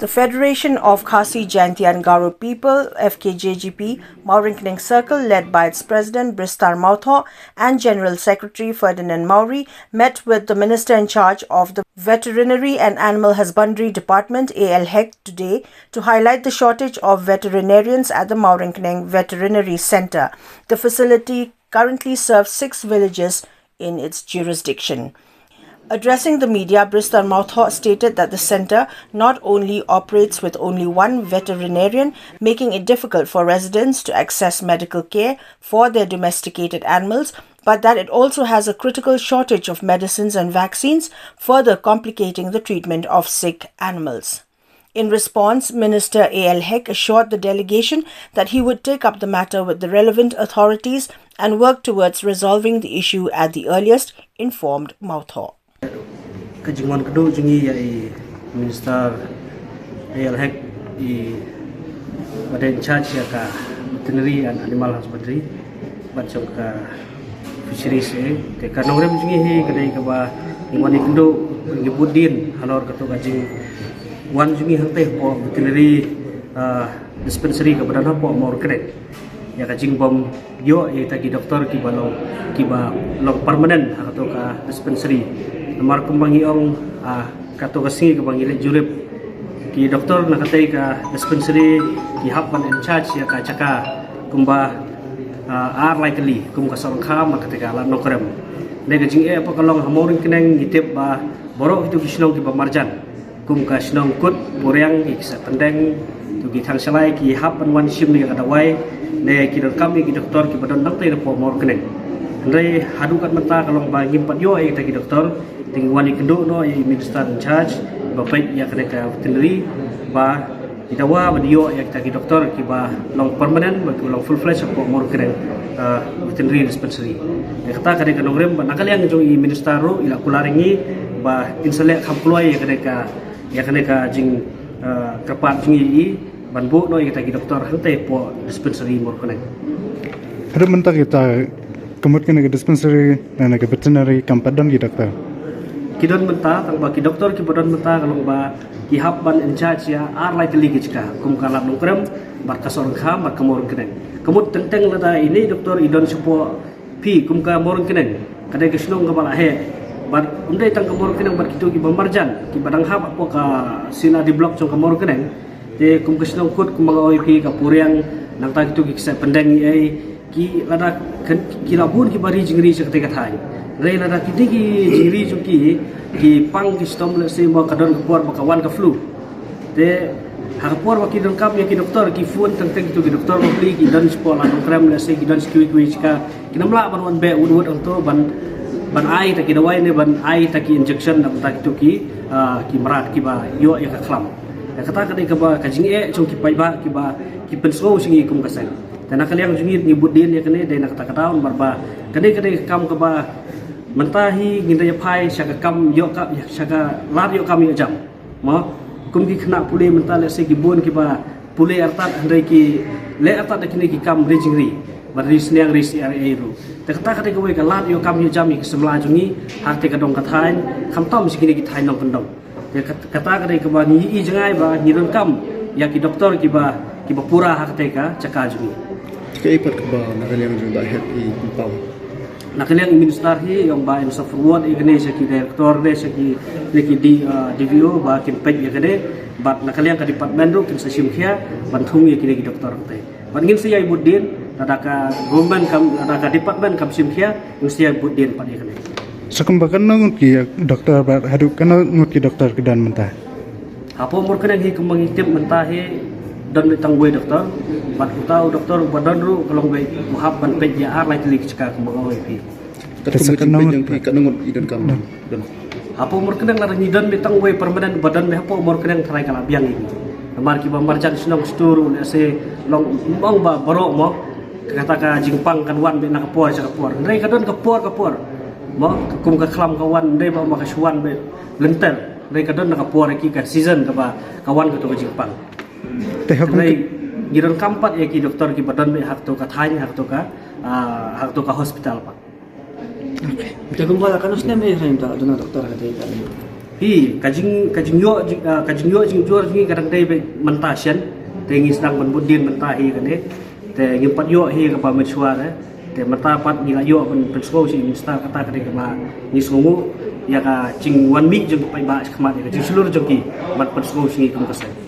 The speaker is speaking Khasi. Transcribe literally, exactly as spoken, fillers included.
The Federation of Khasi Jaintia and Garo People, F K J G P, Mawryngkneng Circle, led by its president Bristar Mawthoh and General Secretary Ferdinand Mawrie, met with the minister in charge of the Veterinary and Animal Husbandry Department, A L Hek, today to highlight the shortage of veterinarians at the Mawryngkneng Veterinary Centre. The facility currently serves six villages in its jurisdiction. Addressing the media, Bristar Mawthoh stated that the centre not only operates with only one veterinarian, making it difficult for residents to access medical care for their domesticated animals, but that it also has a critical shortage of medicines and vaccines, further complicating the treatment of sick animals. In response, Minister A L Hek assured the delegation that he would take up the matter with the relevant authorities and work towards resolving the issue at the earliest, informed Mawthoh. Ka jingwan kdu jong ngi ïa i Minister A L Hek, i ba dei in charge ïa ka Veterinary and Animal Husbandry bad jong ka Fisheries, eh. Te ka nongrim jong ngi hi ka dei kaba ngi wan ïakynduh, ngi bud dien halor kato ka jingwan jong ngi hangtei hapoh Veterinary, ah, Dispensary kaba don hapoh Mawryngkneng ïa ka jingbym ïoh ïa kita ki doktor kiba long, kiba long permanent ha kato ka dispensary. Namar kumba ngi ong, ah, kato ka sngi kaba ngi leit jurip, ki doktor na katei ka dispensary ki hap ban in charge ïa ka jaka kumba, ah, ar lai tylli, kum ka Sohryngkham bad katei ka Lad Nongkrem. Dei ka jingeh pat ka long ha Mawryngkneng ngi tip ba baroh kito ki shnong kiba marjan, kum ka shnong Kut, Puriang, ki Kseppyndeng, to ki Thangshalai ki hap ban wan shim ïa ka dawai, ne ki donkam ïa ki doktor kiba don nangtei napoh Mawryngkneng. Hynrei haduh kat mynta ka long ba ngim pat ïoh ïa kita ki doktor, te ngi wan ïakynduh noh ïa i Minister in charge ba peit ïa kane ka Veterinary ba ki dawa ban ïoh ïa kita ki doktor kiba long permanent bad kiba long full fledged hapoh Mawryngkneng, ah, Veterinary Dispensary. Ïa kata ka dei ka nongrim bad na ka liang jong i Minister ruh i la kular ïa ngi ba in sa leh kham kloi ïa kane ka, ïa kane ka jing, ah, kyrpad jong ngi ban buh noh ïa kita ki doktor hangtei hapoh Dispensary Mawryngkneng. Haduh mynta kita ka mut kane ka Dispensary ne ka Veterinary kam pat don ki doktor? Ki don mynta, tang ba ki doktor kiba don mynta ka long ba ki hap ban in charge ïa ar lai tylli ki jaka, kum ka Lad Nongkrem bad ka Sohryngkham bad ka Mawryngkneng. Ka mut teng teng lada ine i doktor i don shapoh phi kum ka Mawryngkneng, ka dei ka shnong kaba la heh. Bad ym dei tang ka Mawryngkneng bad kito kiba marjan kiba dang hap hapoh ka C and RD Block jong ka Mawryngkneng. Te kum ka shnong Kut kumba nga ong ïa phi, ka Puriang, nangta kito ki Kseppyndeng ïa i, ki lada kan, ki la bun kiba ri jingri sha katei ka thaiñ. Hynrei lada kine ki jingri jong ki ki pang ki shitom, lehse mo ka don ka por ba ka wan ka flu. Te ha ka por ba ki donkam ïa ki doktor, ki phone tang tang kito ki doktor ba phi ki don shapoh Lad Nongkrem, lehse ki don sha kiwei kiwei jaka, kim lah ban wan beh wut wut hangto ban, ban ai ta ki dawai ne ban ai ta ki injection na bynta kito ki, ah, ki mrad kiba ïoh ïa ka khlam. Ïa kata ka dei kaba ka jingeh jong ki paidbah kiba ki pynsngew sha ngi kum ka seng. Te na ka liang jong ngi ngi bud dien ïa kane, dei na kata ka daw namar ba kane ka dei ka kam kaba mynta hi ngin da ïa phai sha ka kam ïoh ka, sha ka lad ïoh kam ïoh jam. Mo, kum ki khynnah pule mynta lehse ki bun kiba pule artat, hynrei ki leh artat da kine ki kam ri jingri, ba ri sniang ri sniang ei ruh. Te kata ka dei kawei ka lad ïoh kam ïoh jam ïa ki samla jong ngi ha katei ka dong ka thaiñ, khamtam sha kine ki thaiñ nongkyndong. Te kat-, kata ka dei kaba ngi i jngai ba ngi donkam ïa ki doktor kiba, kiba pura ha katei ka jaka jong ngi. Kaei pat kaba na ka liang jong i Bah Hek i pynpaw? Na ka liang i minister hi i ong ba in sa forward ïa kane sha ki director ne sha ki, ne ki D, uh, D V O ba kin peit ïa kane. Bad na ka liang ka department ruh kin sa shim khia ban thung ïa kine ki doktor katei. Bad ngin sa ïai bud dien, lada ka government kam, lada ka department kam shim khia, ngin sa ïai bud dien pat ïa kane. Sa kumba katno ngut ki doktor bad haduh katno ngut ki doktor ki don mynta? Hapoh Mawryngkneng hi kumba ngi tip mynta hi don beit tang wei doktor, bad uta u doktor ba don ruh ka long beit u hap ban peit ïa ar lai tylli ki jaka kumba nga ong ïa phi. Katkum ka jingpeit jong phi, katno ngut i donkam? Hapoh Mawryngkneng lada ngi don beit tang wei permanent ba don beit hapoh Mawryngkneng, tharai ka la biang ïa ngi. Namar kiba marjan shnong stur lehse long, ym ong ba baroh mo, kata ka jingpang kan wan beit na ka por sha ka por. Hynrei ka don ka por ka por. Mo, kum ka khlam ka wan, hynrei ba ma ka shu wan beit lynter. Hynrei ka don na ka por ïa ki, ka season kaba ka wan kato ka jingpang. Te ha kum, hynrei ngi donkam pat ïa ki doktor kiba don beit ha kato ka thaiñ, ha kato ka, ah, ha kato ka hospital pat. Te kumba la katno snem hi hynrei ym ta don doktor ha katei ka thaiñ? Hi, ka jing ka jingïoh jing, ah, ka jingïoh jingjur jong ngi ka dang dei beit mynta shen. Te ngi sdang ban bud dien mynta hi kane. Te ngim pat ïoh hi kaba mynshuwa re. Te mynta pat ngi la ïoh ban pynsngew sha i minister, kata ka dei kaba ngi sngewnguh ïa ka jingwan mih jong ki paidbah shakhmat, ïa ka jingshlur jong ki ban pynsngew sha ngi kum ka seng.